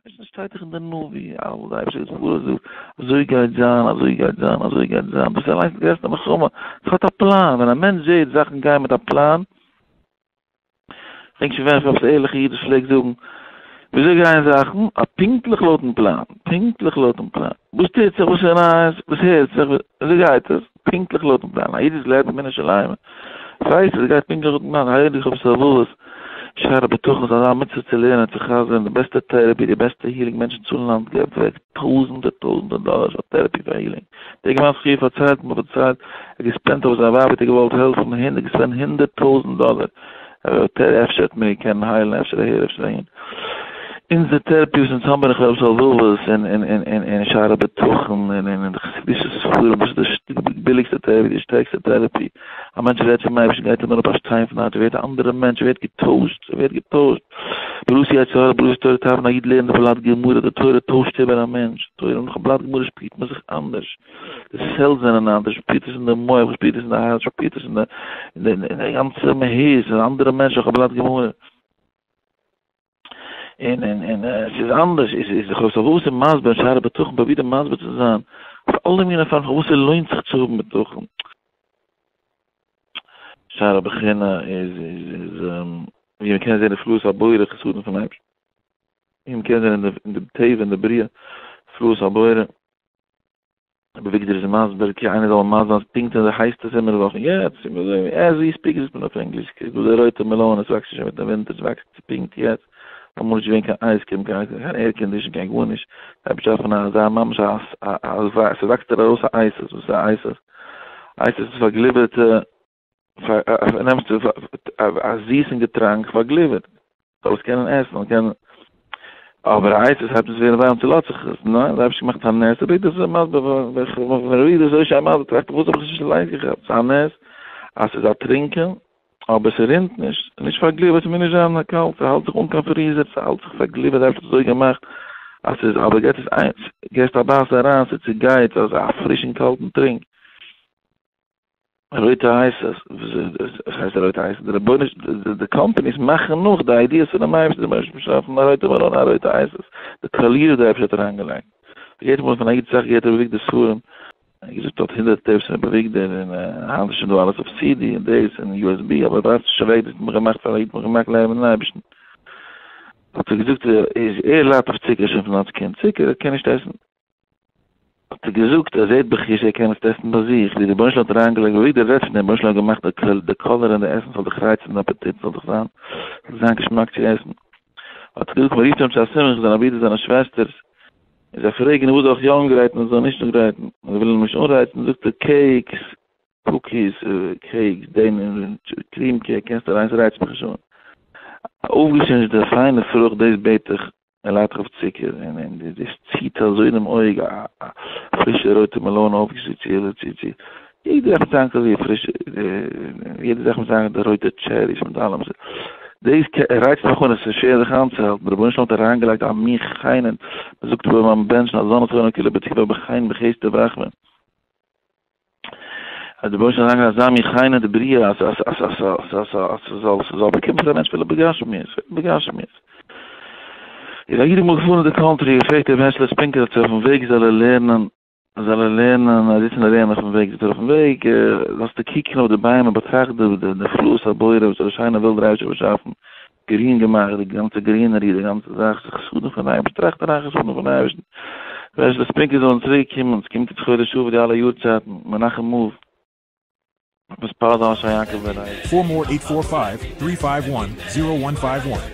עס שטייט דאך אין די נביא, אלעמאל די אייבערשטער איז פאראויס, אזוי גייט זיין, אזוי גייט זיין, אזוי גייט זיין, דאס איז אליינס די גרעסטע מלחמה, עס האט א פלאן, ווען א מענטש זעט זאכן גייען מיט א פלאן, כ'דענק שוין ווען פון עפעס ערליכע איד וואס פלעגט זאגן, וויאזוי גייען זאכן? אה, פונקטליך לויטן פלאן, פונקטליך לויטן פלאן. וואס טוט זיך? וואס איז נייעס? וואס הערט זיך? וויאזוי גייט עס? פונקטליך לויטן פלאן. א איד וואס לערנט אמונה שלימה, ווייסט אז עס גייט פונקטליך לויטן פלאן. הייליג חובת הלבבות, שער הבטחון איז אזא מצוה צו לערנען, צו חזר'ן, די בעסטע therapy, די בעסטע healing, מענטשן צאלן היינט געלט ווערט טויזענטער טויזענטער דאלארס פאר therapy פאר healing. דער געמיין פריער פארציילט מיר פארציילט, ער האט געספענדט אויף זיין ווייב האט ער געוואלט העלפן הונדערט געספענדט 100,000 דאלער, אפשר האט מען געקענט היילן אפשר אהער אפשר אהין. אונזער therapy וואס אונז האבן אין חובת הלבבות און און און און און שער הבטחון און און די חסידישע ספרים דאס איז די ביליגסטע therapy די שטערקסטע therapy, א מענטש רעדט צום אייבערשטן גייט אים אראפ א שטיין פון הארץ ער ווערט א אנדערע מענטש ער ווערט געטוישט ער ווערט געטוישט, בלאס יצר הרע בלאס תורה תאוות א איד לערנט די בלאט גמרא די תורה טוישט איבער א מענטש, תורה נאך א בלאט גמרא שפירט מען זיך אנדערש, די cells זענען אנדערש, שפירט עס אין די מח, שפירט עס אין די הארץ, שפירט עס אין די אין די גאנצע מהות, אן אנדערע מענטש נאך א בלאט גמרא. און און און עס איז אנדערש, איז איז איך האב וואס איז מסביר שער הבטחון פרובירט ער מסביר צו זיין אויף אלע מיני אופנים פארוואס עס לוינט זיך צו האבן בטחון. שער הבחינה איז איז איז ווי מען קען זען נפלאות הבורא חסדים פון אייבערשטן, ווי מען קען זען אין די טבע אין די בריאה נפלאות הבורא. רבי אביגדור איז מסביר כי איינער זאל מסביר זיין פונקט אין די הייסטע זומער וואכן יעצט און וויאזוי as we speak זאגט מען אויף ענגליש ס'איז דא די רויטע מעלאן עס וואקסט נישט אינמיטן ווינטער עס וואקסט פונקט יעצט אמאל איז נישט געווען קיין ice cream קיין קיין air condition קיין גארנישט זיי באשאפן אזא ממש א א ס'וואקסט ארויס א אייסעס וואס איז א אייסעס? אייסעס איז פארגליווערטע נעמסט א זיסן געטראנק פארגליווערט, זאל עס קענען עסן, זאל קענען, אבער הייס עס הייבט עס ווערן ווארעם צולאזט זיך עס, ניין, זיי האבן נישט געמאכט א נס, אבער דאס איז מסביר, ווען ר' איד איז אזוי שיין מסביר טראכט איך וואס האב איך עס נישט אליינס געכאפט, ס'איז א נס אז ס'איז א טרינקען, אבער ס'רינט נישט, נישט פארגליווערט, ס'מוז נישט זיין קאלט, ס'האלט זיך אן קיין freezer, ס'האלט זיך פארגליווערט, זיי האבן עס אזוי געמאכט אז ס'איז, אבער געט עס איינס, געסט א בייס אריין, ס'צוגייט אזא פרישן קאלטן טרינק. רויטע אייסעס, וואס הייסט רויטע אייסעס? די רבונו של די companies מאכן נאך די ideas פונעם אייבערשטן, די רבונו של עולם שאפן א רויטע מעלאן א רויטע אייסעס, די קאליר וואס די אייבערשטער האט אריינגעלייגט. יעדע מאל פון א איד זאך געהערט רבי אביגדור ספרים, ער האט געזאגט האט הונדערט tapes פון רבי אביגדור און היינט איז שוין דא אלעס אויף CD און דאס און USB אבער ווארפט נישט אוועק דאס האט מען געמאכט פאר א איד האט מען געמאכט לעבן דעם אייבערשטן. האט ער געזאגט איז ער ליידט אויף צוקער שוין פון אלס קינד, צוקער ער קען נישט עסן. האט ער געזאגט אז ער האט בחוש ער קען עס טעסטן ביי זיך, ווי די רבונו של עולם האט אריינגעלייגט, ווי דער רעדט פון דעם רבונו של עולם האט געמאכט די קאלער אין די עסן זאל דיך רייצן די אפעטיט זאל דיך זיין זאל זיין געשמאק צו עסן, האט ער געזאגט מען רופט אים צו א שמחה זיינע ברידער זיינע שוועסטערס, און זיי פרעגן אים וואס זאל איך יא אנגרייטן און זאל נישט אנגרייטן, און זיי ווילן אים נישט אנרייצן זאגט ער cakes, cookies, cakes, דעם cream cake קענסטו אליינס רייץ מיך נישט אן, אויפגעשניטן די פיינע פרוכט דאס בעט איך. ער ליידט אויף צוקער און און דאס ציט אזוי דעם אויג א א פרישע רויטע מעלאן אויפגעשניט צו אדער צו צו יעדע זאך מיט זיין קאליר פרישע יעדע זאך מיט זיין די רויטע cherries מיט אלעם דאס רייצט מיך אן עס איז שווער זיך איינצוהאלטן דער רבונו של עולם האט אריינגעלייגט א מין חן און מען זאגט ביים בענטשן הזן את עולמו כולו בטובו בחן בחסד וברחמים. אז די רבונו של עולם אזא מין חן אין די בריאה אז אז אז אז אז אז אז ס'זאל ס'זאל באקומען פאר א מענטש אפילו בגשמיות, בגשמיות. איז א איד אמאל געפארן אין די country געפרעגט רבי הערשעלע ספינקער צו אויפן וועג זאל ער לערנען זאל ער לערנען ער זיצט און לערנען אויפן וועג זאגט ער אויפן וועג זאלסטו קוקן אויף די ביימער באטראכט די די נפלאות הבורא וואס א שיינע וועלט דער אייבערשטער האט באשאפן גרין געמאכט די גאנצע greenery די גאנצע זאך ס'איז חסדים פון אייבערשטן טראכט אריין חסדים פון אייבערשטן ר' הערשעלע ספינקער זאלן צוריק קומען ס'קומט יעצט חודש אב די אלע יארצייטן מנחם אב מתפלל זיין אשר יעקב בן רייז. 4 more 845 351 0151.